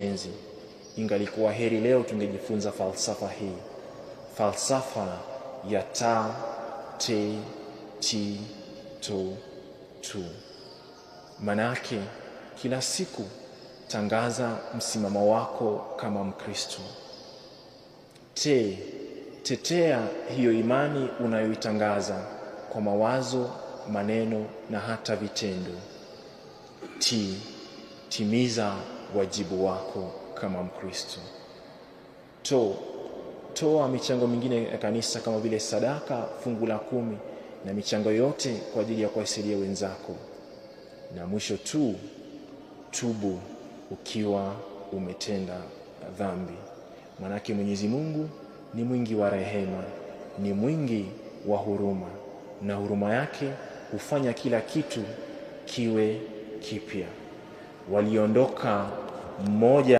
Enzi, ingalikuwa heri leo tungejifunza falsafa hii, falsafa ya ta, te, ti, to, tu. Manake kila siku tangaza msimamo wako kama Mkristo. Te, tetea hiyo imani unayoitangaza kwa mawazo, maneno na hata vitendo. Ti, timiza wajibu wako kama Mkristo. To, toa michango mingine ya kanisa kama vile sadaka, fungu la 10 na michango yote kwa ajili ya kuwasaidia wenzako. Na mwisho tu, tubu ukiwa umetenda dhambi. Manake Mwenyezi Mungu ni mwingi wa rehema, ni mwingi wa huruma, na huruma yake hufanya kila kitu kiwe kipya. Waliondoka mmoja